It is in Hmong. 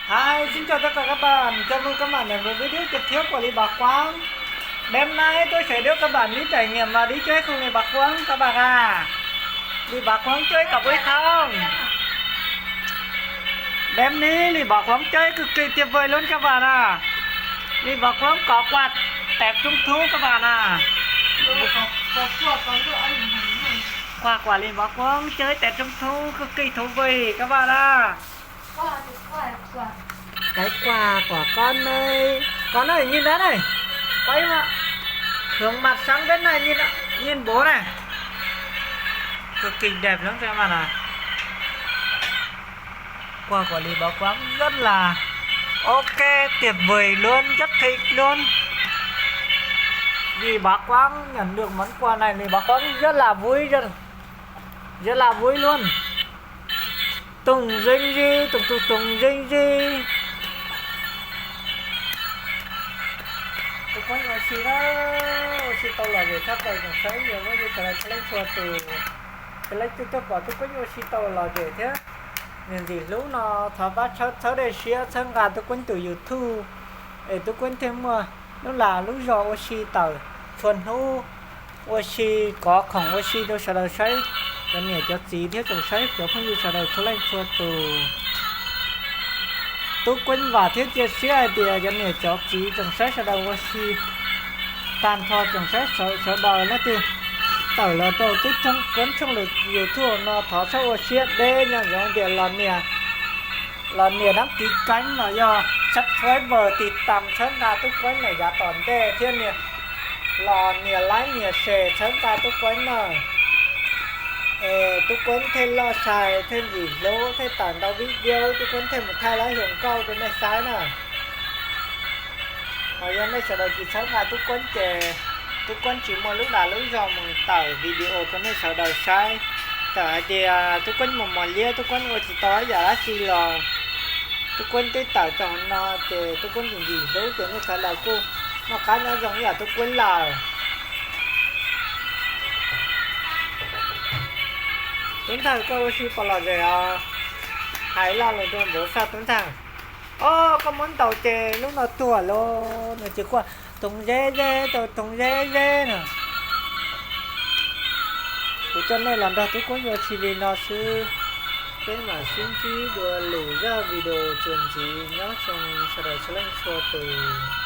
Hi, xin chào tất cả các bạn, chào mừng các bạn đến với video tiếp theo của Lý Bảo Quang. Đêm nay tôi sẽ đưa các bạn đi trải nghiệm và đi chơi cùng Lý Bảo Quang các bạn à. Lý Bảo Quang chơi có vui không? Đêm nay Lý Bảo Quang chơi cực kỳ tuyệt vời luôn các bạn à. Lý Bảo Quang có quà tết trung thu các bạn à. Quà của Lý Bảo Quang chơi tết trung thu cực kỳ thú vị các bạn à. Cái quà của con đây. Con ơi, nhìn đấy này. Quay mà. Hướng mặt sang bên này nhìn, nhìn bố này. Cực kỳ đẹp lắm các bạn ạ. Quà của Lý Bảo Quang rất là ok, tuyệt vời luôn, rất thích luôn. Vì Bảo Quang nhận được món quà này, Lý Bảo Quang rất là vui, rất, rất là vui luôn. Tùng dinh di, tùng tùng tùng dinh di. Tus kuv ua si na, ua si tau lom zem tshaj plaws tsoom saib, yog muab yus sawv daws txhua leej txhua tus, sawv daws twb tau pom Tub Kueb ua si tau lom zem thiab. Niam ntxim hlub no thov pab txhawb dej siab txhawb nqa Tub Kueb tus YouTube es Tub Kueb thiaj muaj lub lag lub zog ua si tawm txhua hnub, ua si kov khoom ua si rau sawv daws saib, cov niam cov txiv thiab tsoom saib cov phooj ywg sawv daws txhua leej txhua tus. Tub Kueb vam thiab cia siab hais tias cov niam cov txiv tsoom saib sawv daws ua si tag nrho tsoom saib sawv daws leej twg tawm los rau Tub Kueb tshooj YouTube no thov txhob ua siab deb, nyob zoo tias los nias đăng ký kênh los yog subscribe, tiv tam txhawb nqa Tub Kueb mus yav tom ntej thiab nias, los nias like nias share txhawb nqa Tub Kueb na. Es Tub Kueb thiaj loj sai thiaj ntxim hlub thiaj tawm ntau video, Tub Kueb thiaj mus thaij lawv hluas nkauj rau nej saib na. Ho yog nej sawv daws tsis txhawb nqa Tub Kueb ces Tub Kueb tsis muaj lub dag lub zog mus tawm video rau nej sawv daws saib. Txawm hais tias Tub Kueb mus mos liab, Tub Kueb ua tsis tau ib yam dab tsi los Tub Kueb twb tawm tau no ces Tub Kueb ntxim ntxim hlub ces nej sawv daws kuj noj qab nyob zoo ib yam Tub Kueb lawm. Tub Ntxawg, koj ua si puas lom zem os? Hais lo lus rau npawg Faj Tub Ntxawg. Ob, koj muab ntaus ces lub no tuag lauj, nws tsis quaj toog ze ze, toog ze ze na. Kuv coj nej los nrog Tub Kueb ua si li no xwb, peb mam sib ntsib dua lwm zaj video txuas ntxiv, nyob zoo sawv daws txhua leej txhua tus.